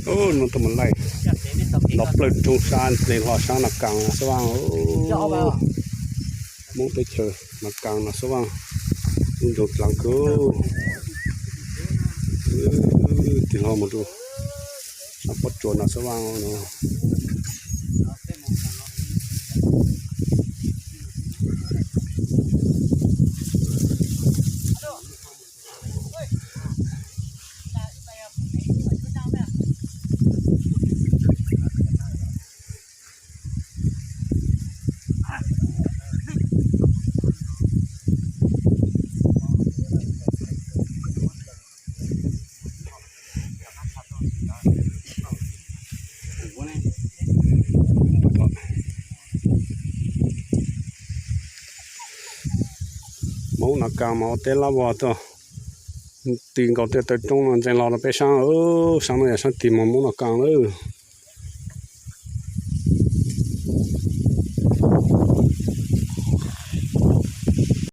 Ub, no tuaj mus laij los plawg roob sab ntxeev hlo sab Nas Kas no xwb Vaj. Hmoob teb chaws Nas Kas no xwb Vaj. Ub, ntsoog dlav kawg. Tig hlo mus rau sab pob tsuas no xwb Vaj no. Hmoob Nas Kas mas ua teb lab vog tuaj, ti nkaus tej taw roob no ntxeev hlo rau peb sab. Sab no yog sab tig mus Hmoob Nas Kas lawm.